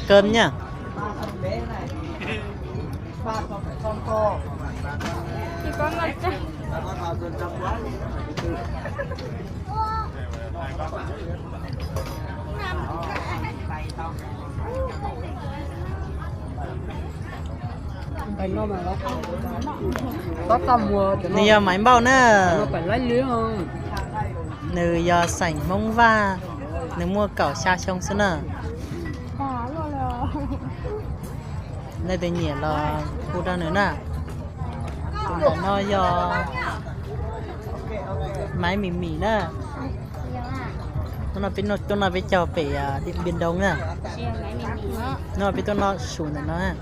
Cơm nha. Nws yog Maiv Npauj na. Nws yog xeem Hmoob Vaj, nws muaj kaum xya xyoo xwb na. Nej tus nyiam los hu rau nws na. Tus ntawm no yog Maiv Mim Mim na. Hnub no peb tuaj noj peb caug pem Điện Biên Đông na. Hnub no peb tuaj noj su ntawm no na.